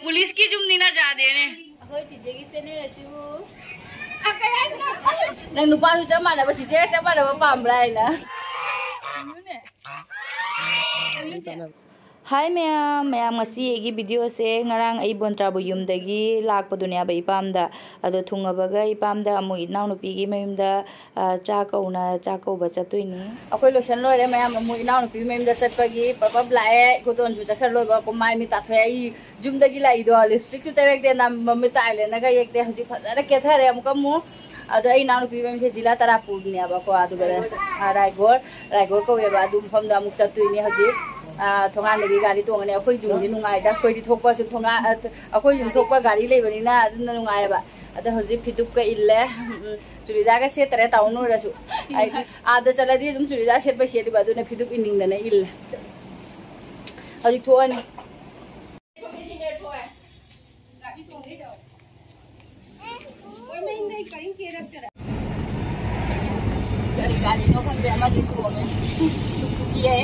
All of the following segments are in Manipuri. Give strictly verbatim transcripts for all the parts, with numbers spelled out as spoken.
ꯄꯨꯂꯤꯁꯀꯤ ꯌꯨꯝꯅꯤꯅ ꯌꯥꯗꯦꯅꯦ꯫ ꯑꯩꯈꯣꯏ ꯆꯤꯆꯦꯒꯤ ꯆꯦꯅꯦꯜ ꯑꯁꯤꯕꯨ ꯅꯪ ꯅꯨꯄꯥꯁꯨ ꯆꯞ ꯃꯥꯟꯅꯕ, ꯆꯤꯆꯦꯒ ꯆꯞ ꯃꯥꯟꯅꯕ ꯄꯥꯝꯕ꯭ꯔꯥ ꯍꯥꯏꯅ꯫ ꯍꯥꯏ ꯃꯌꯥꯝ, ꯃꯌꯥꯝ, ꯉꯁꯤ ꯑꯩꯒꯤ ꯚꯤꯗꯤꯑꯣꯁꯦ, ꯉꯔꯥꯡ ꯑꯩ ꯕꯣꯟꯇ꯭ꯔꯥꯕꯨ ꯌꯨꯝꯗꯒꯤ ꯂꯥꯛꯄꯗꯨꯅꯦꯕ ꯏꯄꯥꯝꯗ꯫ ꯑꯗꯣ ꯊꯨꯡꯉꯕꯒ ꯏꯄꯥꯝꯗ ꯑꯃꯨꯛ ꯏꯅꯥꯎꯅꯨꯄꯤꯒꯤ ꯃꯌꯨꯝꯗ, ꯑ, ꯆꯥꯛ ꯀꯧꯅ, ꯆꯥꯛ ꯀꯧꯕ ꯆꯠꯇꯣꯏꯅꯤ꯫ ꯑꯩꯈꯣꯏ ꯂꯣꯏꯁꯟ ꯂꯣꯏꯔꯦ ꯃꯌꯥꯝ, ꯑꯃꯨꯛ ꯏꯅꯥꯎꯅꯨꯄꯤ ꯃꯌꯨꯝꯗ ꯆꯠꯄꯒꯤ ꯄꯞ ꯄꯞ ꯂꯥꯛꯑꯦ꯫ ꯏꯀꯣꯇꯣꯟꯁꯨ ꯆꯠꯈ꯭ꯔ ꯂꯣꯏꯕ, ꯀꯣ ꯃꯥꯏ ꯃꯤꯠ ꯇꯥꯊꯣꯛꯑꯦ꯫ ꯑꯩ ꯌꯨꯝꯗꯒꯤ ꯂꯥꯛꯏꯗꯣ ꯂꯤꯞꯁꯇꯤꯛꯁꯨ ꯇꯩꯔꯛꯇꯦ, ꯅꯝꯕ ꯃꯤꯠꯇ ꯑꯥꯏꯂꯥꯏꯅꯔꯒ ꯌꯦꯛꯇꯦ꯫ ꯍꯧꯖꯤꯛ ꯐꯖꯅ ꯀꯦꯊꯔꯦ ꯑꯃꯨꯛꯀ ꯑꯃꯨꯛ꯫ ꯑꯗꯣ ꯑꯩ ꯏꯅꯥꯎꯅꯨꯄꯤ ꯃꯌꯨꯝꯁꯦ ꯖꯤꯂꯥ ꯇꯔꯥꯄꯨꯔꯅꯦꯕꯀꯣ, ꯑꯗꯨꯒ, ꯑ, ꯔꯥꯏꯒꯣꯔ, ꯔꯥꯏꯒꯣꯔ ꯀꯧꯋꯦꯕ꯫ ꯑꯗꯨ ꯃꯐꯝꯗ ꯑꯃꯨꯛ ꯆꯠꯇꯣꯏꯅꯦ ꯍꯧꯖꯤꯛ꯫ ꯑ, ꯊꯣꯡꯒꯥꯟꯗꯒꯤ ꯒꯥꯔꯤ ꯇꯣꯡꯉꯅꯤ꯫ ꯑꯩꯈꯣꯏ ꯌꯨꯝꯗꯤ ꯅꯨꯡꯉꯥꯏꯗ, ꯑꯩꯈꯣꯏꯗꯤ ꯊꯣꯛꯄꯁꯨ ꯊꯣꯡꯒꯥ-, ꯑ, ꯑꯩꯈꯣꯏ ꯌꯨꯝ ꯊꯣꯛꯄ ꯒꯥꯔꯤ ꯂꯩꯕꯅꯤꯅ ꯑꯗꯨꯅ ꯅꯨꯡꯉꯥꯏꯌꯦꯕ꯫ ꯑꯗꯣ ꯍꯧꯖꯤꯛ ꯐꯤꯗꯨꯞꯀ ꯏꯜꯂꯦ꯫ ꯎꯝ, ꯎꯝ꯫ ꯆꯨꯔꯤꯗꯥꯔꯒ ꯁꯦꯠꯇꯔꯦ ꯇꯥꯃꯣ ꯅꯣꯏꯔꯁꯨ꯫ ꯑꯩ ꯑꯥꯗ ꯆꯠꯂꯗꯤ ꯑꯗꯨꯝ ꯆꯨꯔꯤꯗꯥꯔ ꯁꯦꯠꯄꯩ ꯁꯦꯠꯂꯤꯕ, ꯑꯗꯨꯅ ꯐꯤꯗꯨꯞ ꯏꯟꯅꯤꯡꯗꯅ ꯏꯜꯂꯦ꯫ ꯍꯧꯖꯤꯛ ꯊꯣꯛꯑꯅꯤ꯫ ꯀꯔꯤ ꯒꯥꯔꯤꯅꯣ ꯈꯪꯗꯦ, ꯑꯃꯗꯤ ꯇꯣꯡꯉꯦ꯫ ꯀꯤꯌꯦ꯫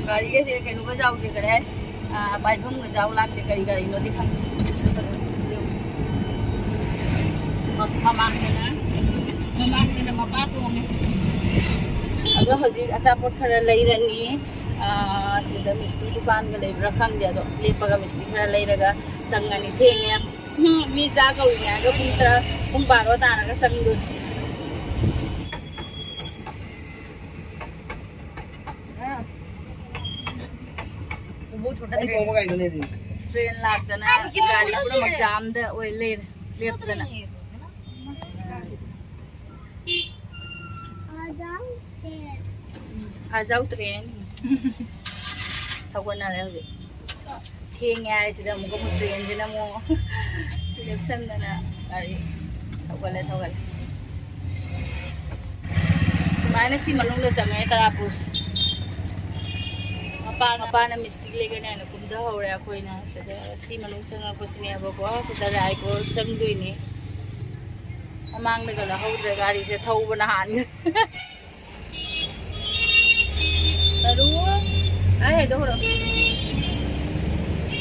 ꯒꯥꯔꯤꯒꯁꯦ ꯀꯩꯅꯣꯒ ꯌꯥꯎꯗꯦ ꯀꯔꯤ ꯍꯥꯏ? ꯑꯥ, ꯄꯥꯏꯐꯝꯒ ꯌꯥꯎ ꯂꯥꯛꯇꯦ, ꯀꯔꯤ ꯒꯥꯔꯤꯅꯣꯗꯤ ꯈꯪꯗꯦ꯫ ꯃ-, ꯃꯃꯥꯡꯗꯅ, ꯃꯃꯥꯡꯗꯅ ꯃꯄꯥ ꯇꯣꯡꯉꯦ꯫ ꯑꯗꯣ ꯍꯧꯖꯤꯛ ꯑꯆꯥꯄꯣꯠ ꯈꯔ ꯂꯩꯔꯅꯤ꯫ ꯑꯥ, ꯁꯤꯗ ꯃꯤꯁꯇꯤ ꯗꯨꯀꯥꯟꯒ ꯂꯩꯕ꯭ꯔꯥ ꯈꯪꯗꯦ, ꯑꯗꯣ ꯂꯦꯞꯄꯒ ꯃꯤꯁꯇꯤ ꯈꯔ ꯂꯩꯔꯒ ꯆꯪꯉꯅꯤ꯫ ꯊꯦꯡꯉꯦ꯫ ꯎꯝ, ꯃꯤ ꯆꯥꯛ ꯀꯧꯔꯤꯉꯩꯗ ꯄꯨꯡ ꯇꯔꯥ, ꯄꯨꯡ ꯕꯥꯔꯣ ꯇꯥꯔꯒ ꯆꯪꯗꯣꯏꯅꯤ꯫ ꯇ꯭ꯔꯦꯟ ꯂꯥꯛꯇꯅ ꯒꯥꯔꯤ ꯄꯨꯝꯅꯃꯛ ꯖꯥꯝꯗ ꯑꯣꯏ ꯂꯩꯔꯦ, ꯂꯦꯞꯇꯅ꯫ ꯐꯥꯖꯧ ꯇ꯭ꯔꯦꯟ꯫ ꯊꯧꯒꯠꯅꯔꯦ ꯍꯧꯖꯤꯛ꯫ ꯊꯦꯡꯉꯦ ꯍꯥꯏꯁꯤꯗ ꯑꯃꯨꯛꯀ ꯑꯃꯨꯛ ꯇ꯭ꯔꯦꯟꯁꯤꯅ ꯑꯃꯨꯛ ꯂꯦꯞꯁꯟꯗꯅ ꯒꯥꯔꯤ ꯊꯧꯒꯠꯂꯦ, ꯊꯧꯒꯠꯂꯦ꯫ ꯁꯨꯃꯥꯏꯅ ꯁꯤ ꯃꯅꯨꯡꯗ ꯆꯪꯉꯦ ꯇꯔꯥꯄꯨꯔꯁꯦ꯫ ꯃꯄꯥ, ꯃꯄꯥꯅ ꯃꯤꯁꯇꯤ ꯂꯩꯒꯅꯤ ꯍꯥꯏꯅ ꯀꯨꯝꯊꯍꯧꯔꯦ꯫ ꯑꯩꯈꯣꯏꯅ ꯁꯤꯗ ꯁꯤ ꯃꯅꯨꯡ ꯆꯪꯉꯛꯄꯁꯤꯅꯦꯕꯀꯣ꯫ ꯁꯤꯗ ꯔꯥꯏꯒꯣꯔ ꯆꯪꯗꯣꯏꯅꯦ꯫ ꯃꯃꯥꯡꯗꯒ ꯂꯧꯍꯧꯗ꯭ꯔꯦ, ꯒꯥꯔꯤꯁꯦ ꯊꯧꯕꯅ ꯍꯥꯟꯈ꯭ꯔꯦ꯫ ꯇꯔꯨ, ꯑꯩ ꯍꯥꯏꯗꯣ ꯍꯧꯔꯣ꯫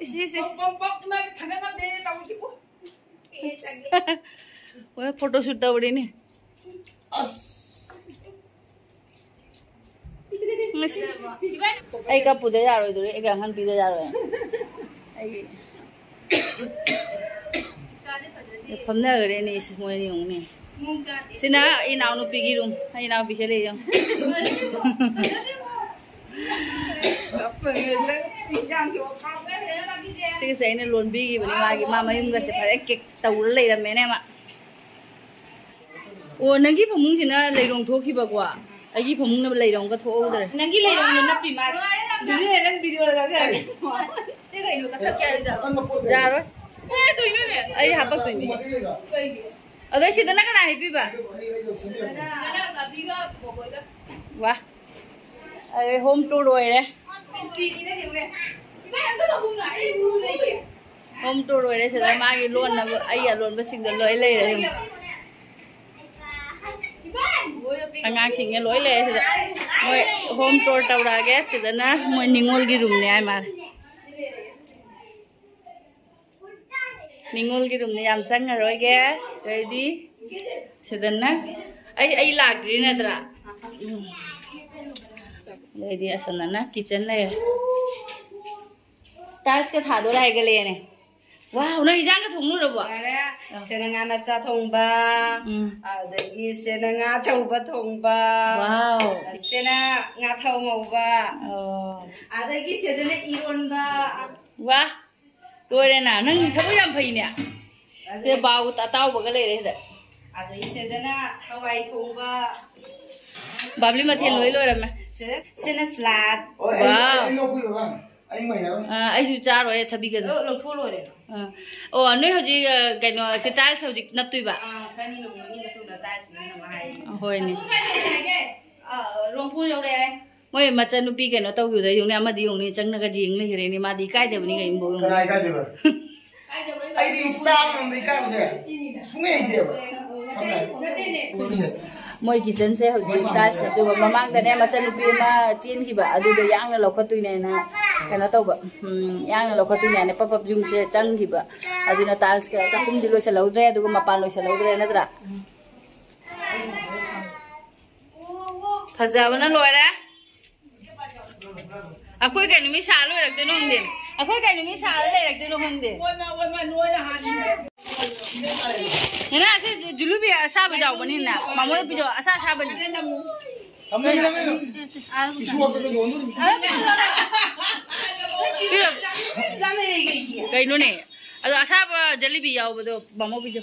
ꯏꯁ, ꯏꯁ, ꯏꯁ꯫ ꯍꯣꯏ, ꯐꯣꯇꯣ ꯁꯨꯠ ꯇꯧꯔꯤꯅꯤ꯫ ꯑꯁ꯫ ꯉꯁꯤ ꯑꯩ ꯀꯞꯄꯨꯗ ꯌꯥꯔꯣꯏꯗꯣꯔꯤ, ꯑꯩꯒꯤ ꯑꯍꯟ ꯄꯤꯗ ꯌꯥꯔꯣꯏ꯫ ꯑꯩꯒꯤ ꯐꯝꯅꯈ꯭ꯔꯦꯅꯦ ꯏꯁ, ꯃꯣꯏ ꯑꯅꯤ ꯑꯃꯨꯛꯅꯦ꯫ ꯁꯤꯅ ꯏꯅꯥꯎꯅꯨꯄꯤꯒꯤ ꯔꯨꯝ, ꯑꯩ ꯏꯅꯥꯎꯄꯤꯁꯦ ꯂꯩ ꯌꯦꯡꯉꯨ꯫ ꯁꯤꯒꯤꯁꯦ ꯑꯩꯅ ꯂꯣꯟꯕꯤꯈꯤꯕꯅꯦ ꯃꯥꯒꯤ, ꯃꯥ ꯃꯌꯨꯝꯒꯁꯦ ꯐꯖꯅ ꯀꯦꯛ ꯇꯧꯔ ꯂꯩꯔꯝꯃꯦꯅꯦ ꯃꯥ꯫ ꯑꯣ, ꯅꯪꯒꯤ ꯐꯃꯨꯡꯁꯤꯅ ꯂꯩꯔꯣꯡ ꯊꯣꯛꯈꯤꯕꯀꯣ, ꯑꯩꯒꯤ ꯐꯃꯨꯡꯅ ꯂꯩꯔꯣꯡꯒ ꯊꯣꯛꯍꯧꯗ꯭ꯔꯦ꯫ ꯅꯪꯒꯤ ꯂꯩꯔꯣꯡꯗꯣ ꯅꯞꯄꯤ ꯃꯥꯜꯂꯦ꯫ ꯑꯗꯨꯗꯤ ꯅꯪ ꯚꯤꯗꯤꯑꯣ ꯂꯧ ꯌꯥꯔꯦ꯫ ꯁꯤ ꯀꯩꯅꯣ ꯀꯛꯊꯠꯀꯦ ꯍꯥꯏꯔꯤꯁꯦ? ꯌꯥꯔꯣꯏ꯫ ꯑꯦ, ꯀꯩꯅꯣꯅꯦ? ꯑꯩ ꯍꯥꯄꯛꯇꯣꯏꯅꯦ꯫ ꯀꯩꯒꯤ? ꯑꯗꯣ ꯁꯤꯗꯅ ꯀꯅꯥ ꯍꯤꯞꯄꯤꯕ? ꯁꯤꯗꯅ ꯕꯥꯕꯤꯒ ꯕꯣꯕꯣꯏꯒ꯫ ꯋꯥ꯫ ꯑꯩ ꯍꯣꯝ ꯇꯨꯔ ꯑꯣꯏꯔꯦ꯫ ꯃꯤꯁꯇ꯭ꯔꯤꯅꯤꯅ ꯌꯦꯡꯉꯨꯅꯦ꯫ ꯏꯕꯥꯏ, ꯑꯝꯇ ꯐꯃꯨꯡ ꯂꯥꯛꯑꯦ, ꯏꯔꯨ ꯂꯩꯒꯦ꯫ ꯍꯣꯝ ꯇꯨꯔ ꯑꯣꯏꯔꯦ꯫ ꯁꯤꯗ ꯃꯥꯒꯤ ꯂꯣꯟꯅꯕ ꯑꯩꯒꯤ ꯑꯂꯣꯟꯕꯁꯤꯡꯗꯣ ꯂꯣꯏ ꯂꯩꯔꯦ꯫ ꯑꯉꯥꯡꯁꯤꯡꯅ ꯂꯣꯏ ꯂꯩꯔꯦ ꯁꯤꯗ꯫ ꯃꯣꯏ ꯍꯣꯝ ꯇꯨꯔ ꯇꯧꯔꯛꯑꯒꯦ꯫ ꯁꯤꯗꯅ ꯃꯣꯏ ꯅꯤꯉꯣꯜꯒꯤ ꯔꯨꯝꯅꯦ ꯍꯥꯏ ꯃꯥꯜꯂꯦ꯫ ꯅꯤꯉꯣꯜꯒꯤ ꯔꯨꯝꯅꯦ, ꯌꯥꯝ ꯆꯪꯉꯔꯣꯏꯒꯦ꯫ ꯑꯗꯩꯗꯤ ꯁꯤꯗꯅ ꯑꯩ, ꯑꯩ ꯂꯥꯛꯇ꯭ꯔꯤ ꯅꯠꯇ꯭ꯔꯥ? ꯎꯝ꯫ ꯑꯗꯩꯗꯤ ꯑꯁꯣꯝꯗꯅ ꯀꯤꯠꯆꯟ ꯂꯩꯔꯦ꯫ ꯇꯥꯏꯜꯁꯀ ꯊꯥꯗꯣꯔꯦ ꯍꯥꯏꯒꯠꯂꯛꯑꯦꯅꯦ꯫ ꯋꯥꯎ, ꯅꯪ ꯏꯟꯖꯥꯡꯒ ꯊꯣꯡ ꯂꯣꯏꯔꯕꯣ? ꯂꯣꯏꯔꯦ꯫ ꯑꯥ꯫ ꯁꯤꯅ ꯉꯥ ꯃꯆꯥ ꯊꯣꯡꯕ, ꯎꯝ꯫ ꯑꯗꯒꯤ ꯁꯤꯅ ꯉꯥ ꯑꯆꯧꯕ ꯊꯣꯡꯕ, ꯋꯥꯎ꯫ ꯁꯤꯅ ꯉꯥ ꯊꯥꯎ ꯉꯧꯕ, ꯑꯣ꯫ ꯑꯗꯒꯤ ꯁꯤꯗꯅ ꯏꯔꯣꯟꯕ꯫ ꯋꯥ, ꯂꯣꯏꯔꯦꯅ, ꯅꯪ ꯊꯕꯛ ꯌꯥꯝ ꯐꯩꯅꯦ꯫ ꯑꯗꯩ ꯁꯤꯗ ꯕꯥꯎ ꯑꯇꯥꯎꯕꯒ ꯂꯩꯔꯦ ꯁꯤꯗ꯫ ꯑꯗꯩ ꯁꯤꯗꯅ ꯍꯋꯥꯏ ꯊꯣꯡꯕ꯫ ꯕꯥꯕꯂꯤ ꯃꯊꯦꯜ ꯂꯣꯏ ꯂꯣꯏꯔꯝꯃꯦ꯫ ꯁꯤꯗ, ꯁꯤꯅ ꯁꯂꯥꯗ꯫ ꯍꯣꯏ, ꯑꯩ, ꯋꯥꯎ꯫ ꯑꯩ ꯂꯧꯈꯤꯕ ꯃꯥ꯫ ꯑꯩ ꯉꯥꯏꯔꯔꯣꯏ꯫ ꯑꯥ, ꯑꯩꯁꯨ ꯆꯥꯔꯣꯏ ꯊꯕꯤꯒꯗꯣ꯫ ꯑꯣ, ꯂꯧꯊꯣꯛ ꯂꯣꯏꯔꯦ꯫ ꯑꯥ꯫ ꯑꯣ, ꯅꯣꯏ ꯍꯧꯖꯤꯛ, ꯑ, ꯀꯩꯅꯣ, ꯁꯤ ꯇꯥꯏꯜꯁ ꯍꯧꯖꯤꯛ ꯅꯞꯇꯣꯏꯕ? ꯑꯥ, ꯈꯔꯅꯤ ꯅꯣꯡꯃꯅꯤ ꯃꯇꯨꯡꯗ ꯇꯥꯏꯜꯁ ꯅꯞꯅꯕ ꯍꯥꯏꯌꯦ꯫ ꯍꯣꯏꯅꯦ꯫ ꯑꯗꯨ ꯀꯥꯏ ꯂꯩꯔꯒꯦ? ꯑꯥ, ꯔꯣꯡꯄꯨ ꯌꯧꯔꯦ ꯍꯥꯏ꯫ ꯃꯣꯏ ꯃꯆꯟꯅꯨꯄꯤ ꯀꯩꯅꯣ ꯇꯧꯈꯤꯕꯗ ꯌꯦꯡꯉꯨꯅꯦ, ꯑꯃꯗꯤ ꯌꯦꯡꯉꯨꯅꯦ, ꯆꯪꯉꯒ ꯌꯦꯡ ꯂꯩꯈ꯭ꯔꯦꯅꯦ, ꯃꯥꯗꯤ ꯏꯀꯥꯏꯗꯕꯅꯤ ꯀꯩꯅꯣ ꯕꯣꯛ ꯌꯦꯡꯉꯨ꯫ ꯀꯅꯥ ꯏꯀꯥꯏꯗꯣꯏꯕ? ꯑꯩꯗꯤ ꯏꯆꯥ ꯑꯃꯃꯝꯗ ꯏꯀꯥꯏꯕꯁꯦ ꯁꯨꯡꯂꯩ ꯂꯩꯇꯦꯕ꯫ ꯁꯝꯅ ꯍꯥꯏꯔꯕꯗ ꯅꯠꯇꯦꯅꯦ꯫ ꯃꯣꯏ ꯀꯤꯠꯆꯟꯁꯦ ꯍꯧꯖꯤꯛ ꯇꯥꯏꯜꯁ ꯅꯠꯇꯦꯕ, ꯃꯃꯥꯡꯗꯅꯦ ꯃꯆꯟꯅꯨꯄꯤ ꯑꯃ ꯆꯦꯟꯈꯤꯕ, ꯑꯗꯨꯗꯣ ꯌꯥꯡꯅ ꯂꯧꯈꯠꯇꯣꯏꯅꯦꯅ ꯀꯩꯅꯣ ꯇꯧꯕ, ꯎꯝ, ꯌꯥꯡꯅ ꯂꯧꯈꯠꯇꯣꯏꯅꯦꯅ ꯄꯞ ꯄꯞ ꯌꯨꯝꯁꯦ ꯆꯪꯈꯤꯕ, ꯑꯗꯨꯅ ꯇꯥꯏꯜꯁꯀ ꯆꯥꯛꯈꯨꯝꯗꯤ ꯂꯣꯏꯁꯤꯜꯍꯧꯗ꯭ꯔꯦ, ꯑꯗꯨꯒ ꯃꯄꯥꯟ ꯂꯣꯏꯁꯤꯜꯍꯧꯗ꯭ꯔꯦ ꯅꯠꯇ꯭ꯔꯥ? ꯐꯖꯕꯅ ꯂꯣꯏꯔꯦ꯫ ꯑꯩꯈꯣꯏ ꯀꯩ ꯅꯨꯃꯤꯠ ꯁꯥ ꯂꯣꯏꯔꯛꯇꯣꯏꯅꯣ ꯈꯪꯗꯦ꯫ ꯑꯩꯈꯣꯏ ꯀꯩ ꯅꯨꯃꯤꯠ ꯁꯥ ꯂꯩꯔꯛꯇꯣꯏꯅꯣ ꯈꯪꯗꯦ꯫ ꯅꯅꯥ ꯁꯤ ꯖꯨ-, ꯖꯨꯂꯨꯕꯤ ꯑꯁꯥꯕ ꯌꯥꯎꯕꯅꯤꯅ ꯃꯃꯣꯏ ꯄꯤꯖꯧ, ꯑꯁꯥ ꯑꯁꯥꯕꯅꯤ꯫ ꯊꯝꯃꯦ, ꯊꯝꯃꯦ, ꯊꯝꯃꯦ꯫ ꯏꯁꯨ ꯋꯥꯠꯇꯅ ꯌꯣꯟꯗꯣꯔꯤꯃꯤ꯫ ꯄꯤꯔꯣ꯫ ꯀꯩꯅꯣꯅꯦ? ꯑꯗꯣ ꯑꯁꯥꯕ ꯖꯦꯂꯤꯕꯤ ꯌꯥꯎꯕꯗꯣ ꯃꯃꯣ ꯄꯤꯖꯧ꯫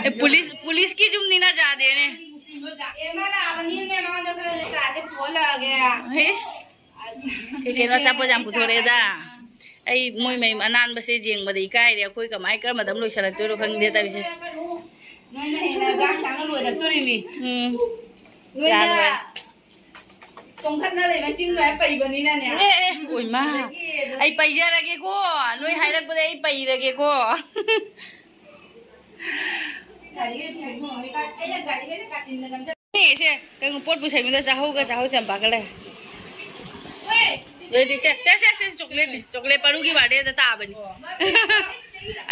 ꯑꯦ, ꯄꯨꯂꯤꯁ, ꯄꯨꯂꯤꯁꯀꯤ ꯌꯨꯝꯅꯤꯅ ꯌꯥꯗꯦꯅꯦ꯫ ꯏꯁ, ꯀꯩ ꯀꯩꯅꯣ ꯑꯆꯥꯄꯣꯠ ꯌꯥꯝ ꯄꯨꯊꯣꯔꯛꯑꯦꯗ꯫ ꯑꯩ ꯃꯣꯏ ꯃꯌꯨꯝ ꯑꯅꯥꯟꯕꯁꯦ ꯌꯦꯡꯕꯗ ꯏꯀꯥꯏꯔꯦ꯫ ꯑꯩꯈꯣꯏ ꯀꯃꯥꯏ ꯀꯔꯝꯕꯗ ꯑꯃꯨꯛ ꯂꯣꯏꯁꯤꯜꯂꯛꯇꯣꯏꯅꯣ ꯈꯪꯗꯦ ꯇꯧꯔꯤꯁꯦ꯫ ꯅꯣꯏꯅ ꯍꯦꯟꯅ ꯍꯛꯆꯥꯡ ꯁꯥꯡꯅ ꯂꯣꯏꯔꯛꯇꯣꯔꯤꯃꯤ꯫ ꯎꯝ꯫ ꯅꯣꯏꯅ ꯌꯥꯔꯣꯏ꯫ ꯇꯣꯡꯈꯠꯅ ꯂꯩꯕ ꯆꯤꯡ ꯂꯣꯏ ꯄꯩꯕꯅꯤꯅꯅꯦ꯫ ꯑꯦ, ꯑꯦ, ꯑꯣꯏꯃꯥ꯫ ꯑꯗꯒꯤ ꯑꯩ ꯄꯩꯖꯔꯒꯦꯀꯣ꯫ ꯅꯣꯏ ꯍꯥꯏꯔꯛꯄꯗ ꯑꯩ ꯄꯩꯔꯒꯦꯀꯣ꯫ ꯒꯥꯔꯤꯒ ꯊꯣꯡ ꯊꯣꯡꯉꯒ ꯑꯩꯅ ꯒꯥꯔꯤꯒꯁꯦ ꯀꯥꯆꯤꯟꯗ ꯅꯝꯖꯜ- ꯑꯦ, ꯁꯦ, ꯀꯩꯅꯣ ꯄꯣꯠ ꯄꯨꯁꯟꯕꯤꯗꯣ ꯆꯥꯍꯧꯒ ꯆꯥꯍꯧ ꯆꯝꯄꯥꯒ ꯂꯩ꯫ ꯑꯗꯨꯗꯤ ꯁꯦ, ꯁꯦ, ꯁꯦ, ꯁꯦ, ꯆꯣꯀ꯭ꯂꯦꯠꯅꯤ꯫ ꯆꯣꯀ꯭ꯂꯦꯠ ꯄꯔꯨꯒꯤ ꯕꯥꯔꯗꯦꯗ ꯇꯥꯕꯅꯤ꯫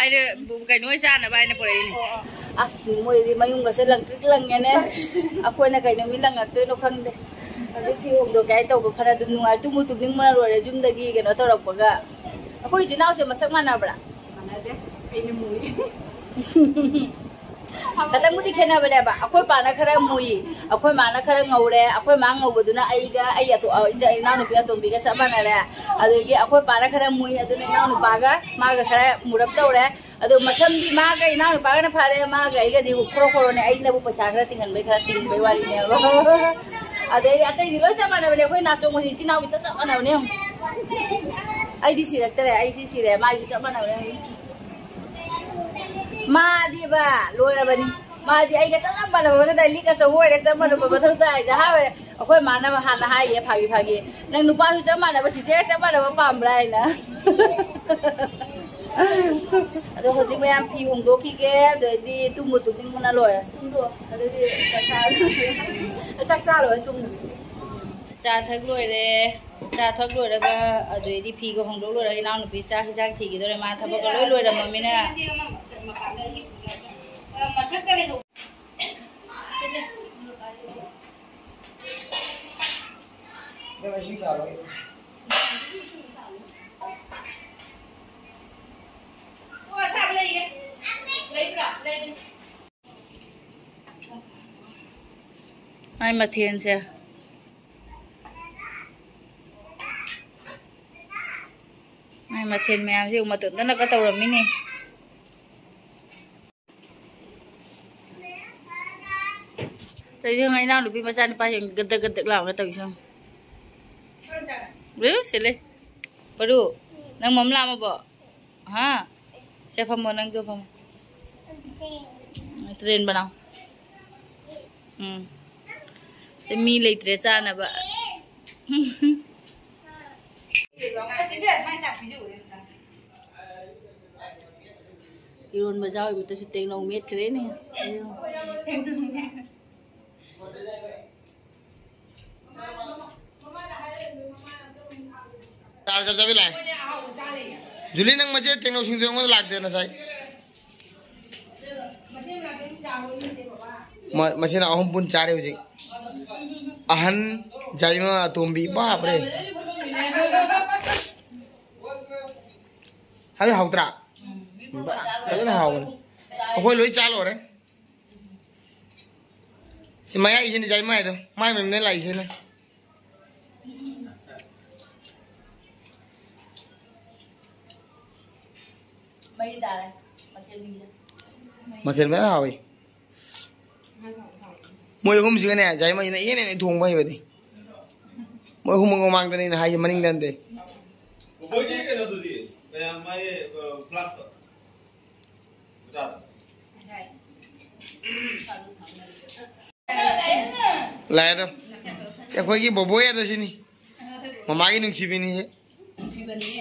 ꯑꯩꯅ ꯀꯩꯅꯣ ꯍꯣꯏ ꯆꯥꯅꯕ ꯍꯥꯏꯅ ꯄꯨꯔꯛꯏꯅꯤ꯫ ꯑꯁ, ꯃꯣꯏꯗꯤ ꯃꯌꯨꯝꯒꯁꯦ ꯂꯪꯇ꯭ꯔꯤꯛ ꯂꯪꯉꯦꯅꯦ꯫ ꯑꯩꯈꯣꯏꯅ ꯀꯩ ꯅꯨꯃꯤꯠ ꯂꯪꯉꯛꯇꯣꯏꯅꯣ ꯈꯪꯗꯦ꯫ ꯍꯧꯖꯤꯛ ꯐꯤ ꯍꯣꯡꯗꯣꯛꯀꯦ ꯍꯥꯏ ꯇꯧꯕ ꯐꯅ ꯑꯗꯨꯝ ꯅꯨꯡꯉꯥꯏ, ꯇꯨꯝꯕꯨ ꯇꯨꯝꯅꯤꯡꯕꯅ ꯂꯣꯏꯔꯦ ꯌꯨꯝꯗꯒꯤ ꯀꯩꯅꯣ ꯇꯧꯔꯛꯄꯒ꯫ ꯑꯩꯈꯣꯏ ꯏꯆꯤꯟ ꯏꯅꯥꯎꯁꯦ ꯃꯁꯛ ꯃꯥꯟꯅꯕ꯭ꯔꯥ? ꯃꯥꯟꯅꯗꯦ꯫ ꯑꯩꯅ ꯃꯨꯏ꯫ ꯈꯇꯪꯕꯨꯗꯤ ꯈꯦꯠꯅꯕꯅꯦꯕ꯫ ꯑꯩꯈꯣꯏ ꯄꯥꯅ ꯈꯔ ꯃꯨꯏ, ꯑꯩꯈꯣꯏ ꯃꯥꯅ ꯈꯔ ꯉꯧꯔꯦ꯫ ꯑꯩꯈꯣꯏ ꯃꯥ ꯉꯧꯕꯗꯨꯅ ꯑꯩꯒ ꯑꯩ ꯑꯇꯣ-, ꯑ, ꯏꯆꯥ, ꯏꯅꯥꯎꯅꯨꯄꯤ ꯑꯇꯣꯝꯕꯤꯒ ꯆꯞ ꯃꯥꯟꯅꯔꯦ꯫ ꯑꯗꯒꯤ ꯑꯩꯈꯣꯏ ꯄꯥꯅ ꯈꯔ ꯃꯨꯏ, ꯑꯗꯨꯅ ꯏꯅꯥꯎꯅꯨꯄꯥꯒ ꯃꯥꯒ ꯈꯔ ꯃꯨꯔꯞ ꯇꯧꯔꯦ꯫ ꯑꯗꯣ ꯃꯁꯝꯗꯤ ꯃꯥꯒ ꯏꯅꯥꯎꯅꯨꯄꯥꯒꯅ ꯐꯥꯔꯦ, ꯃꯥꯒ ꯑꯩꯒꯗꯤ ꯈꯣꯔꯣ ꯈꯣꯔꯣꯅꯦ꯫ ꯑꯩꯅꯕꯨ ꯄꯩꯁꯥ ꯈꯔ ꯇꯤꯡꯍꯟꯕꯩ ꯈꯔ ꯇꯤꯡꯕꯩ ꯋꯥꯔꯤꯅꯦꯕ꯫ ꯑꯗꯩ ꯑꯇꯩꯗꯤ ꯂꯣꯏ ꯆꯞ ꯃꯥꯟꯅꯕꯅꯦ꯫ ꯑꯩꯈꯣꯏ ꯅꯥꯆꯣꯡꯕꯁꯤ ꯏꯆꯤꯟ ꯏꯅꯥꯎꯒꯤ ꯆꯞ ꯆꯞ ꯃꯥꯟꯅꯕꯅꯦ ꯌꯦꯡꯉꯨ꯫ ꯑꯩꯗꯤ ꯁꯤꯔꯛꯇꯔꯦ, ꯑꯩ ꯁꯤ ꯁꯤꯔꯦ, ꯃꯥꯒꯤ ꯆꯞ ꯃꯥꯟꯅꯕꯅꯦ ꯌꯦꯡꯉꯨ꯫ ꯃꯥꯗꯤꯕ ꯂꯣꯏꯔꯕꯅꯤ꯫ ꯃꯥꯗꯤ ꯑꯩꯒ ꯆꯞ ꯃꯥꯟꯅꯕ ꯃꯊꯧ ꯇꯥꯏ, ꯂꯤꯛ ꯑꯆꯧꯕ ꯑꯣꯏꯔꯦ, ꯆꯞ ꯃꯥꯟꯅꯕ ꯃꯊꯧ ꯇꯥꯏ꯫ ꯅꯍꯥ ꯑꯣꯏꯔꯦ꯫ ꯑꯩꯈꯣꯏ ꯃꯥꯅ ꯍꯥꯟꯅ ꯍꯥꯏꯌꯦ, ꯐꯥꯒꯤ ꯐꯥꯒꯤ, "ꯅꯪ ꯅꯨꯄꯥꯁꯨ ꯆꯞ ꯃꯥꯟꯅꯕ, ꯆꯤꯆꯦꯒ ꯆꯞ ꯃꯥꯟꯅꯕ ꯄꯥꯝꯕ꯭ꯔꯥ?" ꯍꯥꯏꯅ꯫ ꯑꯗꯣ ꯍꯧꯖꯤꯛ ꯃꯌꯥꯝ ꯐꯤ ꯍꯣꯡꯗꯣꯛꯈꯤꯒꯦ, ꯑꯗꯨꯗꯩꯗꯤ ꯇꯨꯝꯕꯨ ꯇꯨꯝꯅꯤꯡꯕꯅ ꯂꯣꯏꯔꯦ꯫ ꯇꯨꯝꯗꯣ, ꯑꯗꯨꯗꯤ ꯆꯥꯛ ꯆꯥ-, ꯆꯥꯛ ꯆꯥ ꯂꯣꯏꯔ ꯇꯨꯝꯗꯣ꯫ ꯆꯥ ꯊꯛ ꯂꯣꯏꯔꯦ꯫ ꯆꯥ ꯊꯛ ꯂꯣꯏꯔꯒ ꯑꯗꯨꯗꯩꯗꯤ ꯐꯤꯒ ꯍꯣꯡꯗꯣꯛ ꯂꯣꯏꯔꯒ ꯏꯅꯥꯎꯅꯨꯄꯤ ꯆꯥꯛ ꯍꯤꯟꯖꯥꯡ ꯊꯤꯈꯤꯗꯣꯔꯦ꯫ ꯃꯥ ꯊꯕꯛꯀ ꯂꯣꯏ ꯂꯣꯏꯔꯝꯃꯃꯤꯅ꯫ ꯃꯊꯛꯇ ꯂꯩꯍꯧ-, ꯃꯊꯛꯇ ꯂꯩꯍꯧ-, ꯃꯥꯏ ꯃꯊꯦꯜꯁꯦ꯫ ꯃꯥꯏ ꯃꯊꯦꯜ ꯃꯌꯥꯝꯁꯦ ꯃꯇꯣꯟꯗꯅꯒ ꯇꯧꯔꯝꯃꯤꯅꯦ꯫ ꯇꯧꯔꯤꯁꯦ ꯌꯦꯡꯉꯣ, ꯏꯅꯥꯎꯅꯨꯄꯤ ꯃꯆꯥꯅꯨꯄꯥ ꯌꯦꯡꯉꯣ, ꯒꯗꯛ ꯒꯗꯛ ꯂꯥꯎꯔꯒ ꯇꯧꯔꯤꯁꯦ ꯌꯦꯡꯉꯣ꯫ ꯎ, ꯁꯤꯂꯦ꯫ ꯄꯔꯨ, ꯅꯪ ꯃꯝ ꯂꯥꯝꯃꯕꯣ? ꯍꯥ? ꯁꯦ ꯐꯝꯃꯣ, ꯅꯪꯗꯣ ꯐꯝꯃꯣ꯫ ꯇ꯭ꯔꯦꯟ ꯕꯅꯥꯎ꯫ ꯎꯝ꯫ ꯁꯦ ꯃꯤ ꯂꯩꯇ꯭ꯔꯦ ꯆꯥꯅꯕ꯫ ꯏꯔꯣꯟꯕ ꯆꯥꯕꯩ ꯃꯍꯨꯠꯇꯁꯨ ꯇꯦꯡꯅꯧ ꯃꯦꯠꯈ꯭ꯔꯦꯅꯦ꯫ ꯆꯥꯔ ꯆꯞ ꯆꯥꯕꯤ ꯂꯥꯛꯑꯦ꯫ ꯖꯨꯂꯤ, ꯅꯪ ꯃꯆꯦ ꯇꯦꯡꯅꯧ ꯁꯤꯡꯖꯨ ꯑꯩꯉꯣꯟꯗ ꯂꯥꯛꯇꯦ ꯉꯁꯥꯏ꯫ ꯃ-, ꯃꯁꯤꯅ ꯑꯍꯨꯝ ꯄꯨꯟ ꯆꯥꯔꯦ ꯍꯧꯖꯤꯛ꯫ ꯑꯍꯟ, ꯖꯥꯏꯃ, ꯑꯇꯣꯝꯕꯤ, ꯕꯥꯞꯔꯦ꯫ ꯍꯥꯏꯕꯗꯤ ꯍꯥꯎꯇ꯭ꯔꯥ? ꯕꯥ, ꯐꯖꯅ ꯍꯥꯎꯕꯅꯤ꯫ ꯑꯩꯈꯣꯏ ꯂꯣꯏ ꯆꯥ ꯂꯣꯏꯔꯦ꯫ ꯁꯤ ꯃꯌꯥꯏꯁꯤꯅꯤ ꯖꯥꯏꯃ ꯍꯥꯏꯗꯣ꯫ ꯃꯥꯏ ꯃꯌꯨꯝꯗ ꯂꯥꯛꯏꯁꯤꯅ꯫ ꯃꯩ ꯇꯥꯔꯦ꯫ ꯃꯊꯦꯜ ꯃꯤꯁꯦ꯫ ꯃꯊꯦꯜ ꯃꯌꯥꯝ ꯍꯥꯎꯏ꯫ ꯃꯣꯏ ꯑꯍꯨꯝꯁꯤꯒꯅꯦ, ꯖꯥꯏꯃꯩꯅ ꯏꯍꯦꯟ ꯍꯦꯟꯅ ꯊꯣꯡꯕ ꯍꯩꯕꯗꯤ꯫ ꯃꯣꯏ ꯑꯍꯨꯝꯃꯛ ꯃꯃꯥꯡꯗꯅꯦ ꯑꯩꯅ ꯍꯥꯏꯁꯦ, ꯃꯅꯤꯡꯗ ꯅꯠꯇꯦ꯫ ꯕꯣꯕꯣꯏꯒꯤ ꯀꯩꯅꯣꯗꯨꯗꯤ, ꯀꯌꯥꯝ ꯃꯥꯒꯤ, ꯑ, ꯐ꯭ꯂꯥꯁꯇꯣ? ꯃꯆꯥꯗꯣ꯫ ꯂꯥꯛꯑꯦ ꯑꯗꯣ꯫ ꯑꯩꯈꯣꯏꯒꯤ ꯕꯣꯕꯣꯏ ꯑꯗꯣ ꯁꯤꯅꯤ꯫ ꯃꯃꯥꯒꯤ ꯅꯨꯡꯁꯤꯕꯤꯅꯤꯁꯦ꯫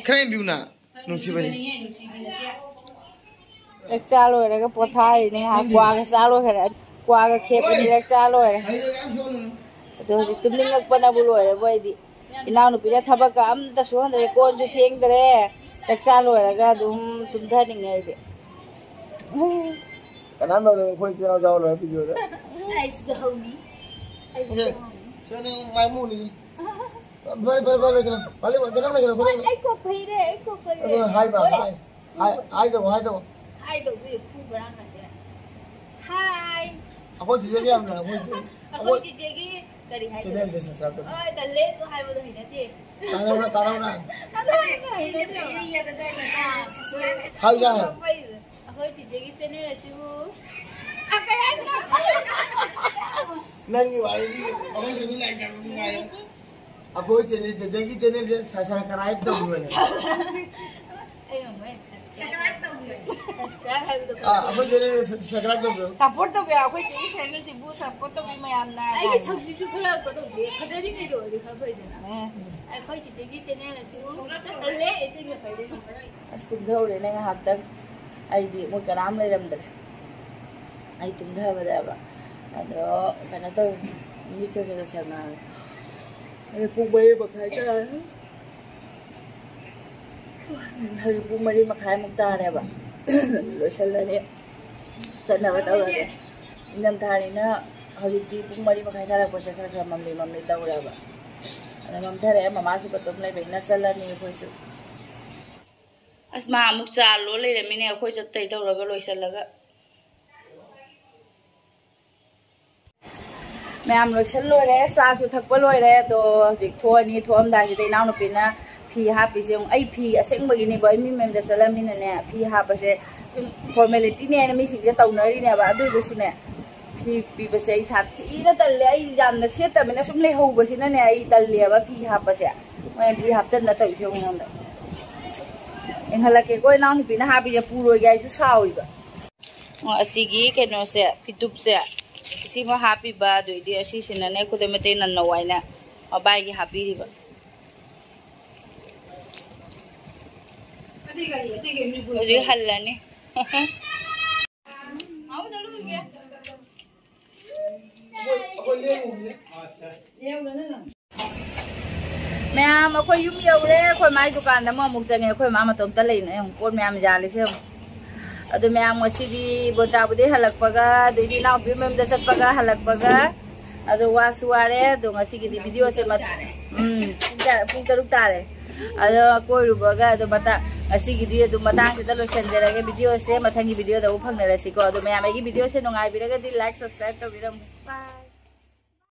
ꯈꯔ ꯌꯦꯡꯕꯤꯌꯨꯅ꯫ ꯅꯨꯡꯁꯤꯕꯅꯤ꯫ ꯆꯥꯛ ꯆꯥ ꯂꯣꯏꯔꯒ ꯄꯣꯊꯥꯔꯤꯅꯦ ꯉꯥꯏꯍꯥꯛ꯫ ꯀ꯭ꯋꯥꯒ ꯆꯥ ꯂꯣꯏꯈꯔꯦ꯫ ꯀ꯭ꯋꯥꯒ ꯈꯦꯞ ꯑꯅꯤꯔꯛ ꯆꯥ ꯂꯣꯏꯔꯦ꯫ ꯑꯗꯣ ꯍꯧꯖꯤꯛ ꯇꯨꯝꯅꯤꯡꯉꯛꯄꯅꯕꯨ ꯂꯣꯏꯔꯦꯕꯣ ꯑꯩꯗꯤ꯫ ꯏꯅꯥꯎꯅꯨꯄꯤꯅ ꯊꯕꯛꯀ ꯑꯝꯇ ꯁꯨꯍꯟꯗ꯭ꯔꯦ, ꯀꯣꯟꯁꯨ ꯐꯦꯡꯗ꯭ꯔꯦ꯫ ꯆꯥꯛ ꯆꯥ ꯂꯣꯏꯔꯒ ꯑꯗꯨꯝ ꯇꯨꯝꯊꯅꯤꯡꯉꯦ ꯑꯩꯗꯤ꯫ ꯀꯅꯥꯝ ꯌꯥꯎꯔꯣꯏ, ꯑꯩꯈꯣꯏ ꯏꯆꯤꯜ ꯏꯅꯥꯎ ꯌꯥꯎꯔꯣꯏ ꯚꯤꯗꯤꯑꯣꯗ꯫ ꯑꯩꯁꯨ ꯍꯧꯅꯤ꯫ ꯑꯩꯁꯨ ꯑꯣꯀꯦ꯫ ꯍꯧꯅꯤ꯫ ꯁꯤꯗ ꯅꯪ ꯃꯥꯏ ꯃꯨꯅꯤ꯫ ꯐꯔꯦ, ꯐꯔꯦ, ꯐꯔꯦ, ꯂꯩꯈ꯭ꯔꯣ꯫ ꯐꯔꯦ, ꯐꯖꯅ ꯂꯩꯈ꯭ꯔꯣ, ꯐꯖꯅ ꯂꯩꯈ꯭ꯔꯣ꯫ ꯑꯩ ꯀꯣꯛ ꯐꯩꯔꯦ, ꯑꯩ ꯀꯣꯛ ꯐꯩꯔꯦ꯫ ꯑꯗꯨ ꯍꯥꯏ ꯕꯥ, ꯍꯣꯏ꯫ ꯍꯥꯏ꯫ ꯍꯥꯏ, ꯍꯥꯏ ꯇꯧꯕ, ꯍꯥꯏ ꯇꯧꯕ꯫ ꯍꯥꯏ ꯇꯧꯗꯣꯏ ꯈꯨꯕ꯭ꯔꯥ ꯈꯪꯗꯦ꯫ ꯍꯥꯏ꯫ ꯑꯩꯈꯣꯏ ꯆꯤꯆꯦꯒꯤ ꯌꯥꯝꯅ, ꯑꯩꯈꯣꯏ ꯆꯤꯆꯦ-, ꯑꯩꯈꯣꯏ ꯑꯩꯈꯣꯏ ꯆꯤꯆꯦꯒꯤ ꯀꯔꯤ ꯍꯥꯏꯗꯣꯏꯅꯣ? ꯆꯦꯅꯦꯜꯁꯦ subscribe ꯇꯧꯕꯤꯌꯨ꯫ ꯍꯣꯏ, ꯇꯜꯂꯦ, ꯑꯗꯨ ꯍꯥꯏꯕꯗꯣ ꯍꯩꯅꯗꯦ꯫ ꯇꯥꯔꯧꯔꯥ, ꯇꯥꯔꯧꯔꯥ? ꯑꯗꯨ ꯍꯥꯏꯕꯗꯣ ꯍꯩꯅꯗꯦ꯫ ꯍꯥꯏ ꯌꯥꯏ꯫ ꯑꯩꯈꯣꯏ ꯆꯤꯆꯦꯒꯤ ꯆꯦꯅꯦꯜ ꯑꯁꯤꯕꯨ ꯅꯪꯒꯤ ꯋꯥꯔꯤꯗꯤ ꯑꯩꯈꯣꯏ ꯁꯤꯕꯨ ꯂꯥꯏ ꯆꯪꯕꯁꯨ ꯉꯥꯏꯔꯦ꯫ ꯑꯩꯈꯣꯏ ꯆꯦꯅꯦꯜ, ꯆꯦꯆꯦꯒꯤ ꯆꯦꯅꯦꯜꯁꯦ subscribe ꯇꯧꯕꯤꯌꯨꯅꯦ꯫ ꯑꯩ ꯉꯝꯃꯣꯏ꯫ Subscribe ꯇꯧꯕꯤꯌꯨ꯫ Subscribe ꯍꯥꯏꯕꯗꯣ ꯑꯥ, ꯑꯩꯈꯣꯏ ꯆꯦꯅꯦꯜ subscribe ꯇꯧꯕꯤꯌꯨ꯫ Support ꯇꯧꯕꯤꯌꯨ꯫ ꯑꯩꯈꯣꯏ ꯆꯦꯒꯤ ꯆꯦꯅꯦꯜꯁꯤꯕꯨ support ꯇꯧꯕꯤꯌꯨ ꯃꯌꯥꯝꯅ꯫ ꯑꯩꯒꯤ ꯁꯛꯁꯤꯁꯨ ꯈꯔ ꯀꯩꯅꯣ ꯇꯧꯗꯦ, ꯐꯖꯔꯤꯉꯩꯗ ꯑꯣꯏꯔꯗꯤ ꯈꯔ ꯐꯩꯗꯅ꯫ ꯑꯦ꯫ ꯑꯩꯈꯣꯏ ꯆꯤꯆꯦꯒꯤ ꯆꯦꯅꯦꯜ ꯑꯁꯤꯕꯨ ꯇꯜꯂꯦ, ꯏꯆꯦꯒ ꯐꯩꯗꯅ꯫ ꯑꯁ, ꯇꯨꯝꯊꯍꯧꯔꯦꯅꯦ ꯉꯥꯏꯍꯥꯛꯇꯪ꯫ ꯑꯩꯗꯤ ꯃꯣꯏ ꯀꯅꯥꯝ ꯂꯩꯔꯝꯗ꯭ꯔꯦ꯫ ꯑꯩ ꯇꯨꯝꯊꯕꯗꯕ꯫ ꯑꯗꯣ ꯀꯩꯅꯣ ꯇꯧꯔꯦ, ꯃꯤꯠꯀꯁꯦ ꯁꯦꯡꯅꯔꯦ꯫ ꯑꯗꯣ ꯄꯨꯡ ꯃꯔꯤ ꯃꯈꯥꯏ ꯇꯥꯔꯦ꯫ ꯍꯧꯖꯤꯛ ꯄꯨꯡ ꯃꯔꯤ ꯃꯈꯥꯏꯃꯨꯛ ꯇꯥꯔꯦꯕ꯫ ꯂꯣꯏꯁꯜꯂꯅꯤ꯫ ꯆꯠꯅꯕ ꯇꯧꯔꯒꯦ꯫ ꯏꯪꯊꯝꯊꯥꯅꯤꯅ ꯍꯧꯖꯤꯛꯇꯤ ꯄꯨꯡ ꯃꯔꯤ ꯃꯈꯥꯏ ꯇꯥꯔꯛꯄꯁꯦ ꯈꯔ ꯈꯔ ꯃꯝꯂꯤ ꯃꯝꯂꯤ ꯇꯧꯔꯦꯕ꯫ ꯑꯗ ꯃꯝꯊꯔꯛꯑꯦ, ꯃꯃꯥꯁꯨ ꯃꯇꯣꯝ ꯂꯩꯕꯅꯤꯅ ꯆꯠꯂꯅꯤ ꯑꯩꯈꯣꯏꯁꯨ꯫ ꯑꯁ, ꯃꯥ ꯑꯃꯨꯛ ꯆꯥ ꯂꯣꯜ ꯂꯩꯔꯝꯃꯤꯅꯦ, ꯑꯩꯈꯣꯏ ꯆꯠꯇꯩ ꯇꯧꯔꯒ ꯂꯣꯏꯁꯤꯜꯂꯒ꯫ ꯃꯌꯥꯝ ꯂꯣꯏꯁꯤꯜ ꯂꯣꯏꯔꯦ, ꯆꯥꯁꯨ ꯊꯛꯄ ꯂꯣꯏꯔꯦ꯫ ꯑꯗꯣ ꯍꯧꯖꯤꯛ ꯊꯣꯛꯑꯅꯤ꯫ ꯊꯣꯛꯑꯝꯗꯥꯏꯁꯤꯗ ꯏꯅꯥꯎꯅꯨꯄꯤꯅ ꯐꯤ ꯍꯥꯞꯄꯤꯁꯦ ꯑꯃꯨꯛ, ꯑꯩ ꯐꯤ ꯑꯁꯦꯡꯕꯒꯤꯅꯦꯕ, ꯑꯩ ꯃꯤ ꯃꯌꯨꯝꯗ ꯆꯠꯂꯝꯃꯤꯅꯅꯦ, ꯐꯤ ꯍꯥꯞꯄꯁꯦ ꯁꯨꯝ formalityꯅꯦꯅ ꯃꯤꯁꯤꯡꯁꯦ ꯇꯧꯅꯔꯤꯅꯦꯕ꯫ ꯑꯗꯨꯗꯨꯁꯨꯅꯦ, ꯐꯤ ꯄꯤꯕꯁꯦ ꯑꯩ ꯁꯥꯊꯤꯅ ꯇꯜꯂꯦ꯫ ꯑꯩ ꯌꯥꯝꯅ ꯁꯦꯠꯇꯕꯅꯤꯅ ꯁꯨꯝ ꯂꯩꯍꯧꯕꯁꯤꯅꯅꯦ, ꯑꯩ ꯇꯜꯂꯦꯕ ꯐꯤ ꯍꯥꯞꯄꯁꯦ꯫ ꯃꯣꯏꯅ ꯐꯤ ꯍꯥꯞꯆꯟꯅ ꯇꯧꯔꯤꯁꯦ ꯑꯩꯉꯣꯟꯗ꯫ ꯌꯦꯡꯍꯜꯂꯛꯀꯦꯀꯣ, ꯏꯅꯥꯎꯅꯨꯄꯤꯅ ꯍꯥꯞꯄꯤꯁꯦ ꯄꯨꯔꯣꯏꯒꯦ ꯍꯥꯏꯁꯨ ꯁꯥꯎꯔꯤꯕ꯫ ꯑꯣ, ꯑꯁꯤꯒꯤ ꯀꯩꯅꯣꯁꯦ, ꯐꯤꯇꯨꯞꯁꯦ ꯁꯤꯃ ꯍꯥꯞꯄꯤꯕ, ꯑꯗꯨꯏꯗꯤ ꯑꯁꯤꯁꯤꯅꯅꯦ ꯈꯨꯗꯩ ꯃꯇꯩ ꯅꯟꯅꯧ ꯍꯥꯏꯅ ꯃꯕꯥꯏꯒꯤ ꯍꯥꯞꯄꯤꯔꯤꯕ꯫ ꯍꯧꯖꯤꯛ ꯍꯜꯂꯅꯤ꯫ ꯃꯌꯥꯝ, ꯑꯩꯈꯣꯏ ꯌꯨꯝ ꯌꯧꯔꯦ꯫ ꯑꯩꯈꯣꯏ ꯃꯥꯏ ꯗꯨꯀꯥꯟꯗ ꯑꯃꯨꯛ ꯑꯃꯨꯛ ꯆꯪꯉꯦ꯫ ꯑꯩꯈꯣꯏ ꯃꯥ ꯃꯇꯣꯝꯇ ꯂꯩꯅ ꯌꯦꯡꯉꯨ, ꯄꯣꯠ ꯃꯌꯥꯝ ꯌꯥꯜꯂꯤꯁꯦ ꯌꯦꯡꯉꯨ꯫ ꯑꯗꯨ ꯃꯌꯥꯝ, ꯉꯁꯤꯗꯤ ꯕꯣꯇꯥꯕꯨꯗꯤ ꯍꯜꯂꯛꯄꯒ, ꯑꯗꯩꯗꯤ ꯏꯅꯥꯎꯄꯤ ꯃꯌꯨꯝꯗ ꯆꯠꯄꯒ ꯍꯜꯂꯛꯄꯒ, ꯑꯗꯣ ꯋꯥꯁꯨ ꯋꯥꯔꯦ꯫ ꯑꯗꯣ ꯉꯁꯤꯒꯤꯗꯤ ꯚꯤꯗꯤꯑꯣꯁꯦ ꯃꯠ-, ꯎꯝ, ꯄꯨꯡ ꯀꯌꯥ? ꯄꯨꯡ ꯇꯔꯨꯛ ꯇꯥꯔꯦ꯫ ꯑꯗꯣ ꯀꯣꯏꯔꯨꯕꯒ ꯑꯗꯨꯝ ꯃꯇꯥꯡ, ꯉꯁꯤꯒꯤꯗꯤ ꯑꯗꯨꯝ ꯃꯇꯥꯡꯁꯤꯗ ꯂꯣꯏꯁꯤꯟꯖꯔꯒꯦ꯫ ꯚꯤꯗꯤꯑꯣꯁꯦ ꯃꯊꯪꯒꯤ ꯚꯤꯗꯤꯑꯣꯗ ꯑꯃꯨꯛ ꯐꯪꯅꯔꯁꯤꯀꯣ꯫ ꯑꯗꯣ ꯃꯌꯥꯝ ꯑꯩꯒꯤ ꯚꯤꯗꯤꯑꯣꯁꯦ ꯅꯨꯡꯉꯥꯏꯕꯤꯔꯒꯗꯤ like, subscribe ꯇꯧꯕꯤꯔꯝꯃꯨ꯫ Bye꯫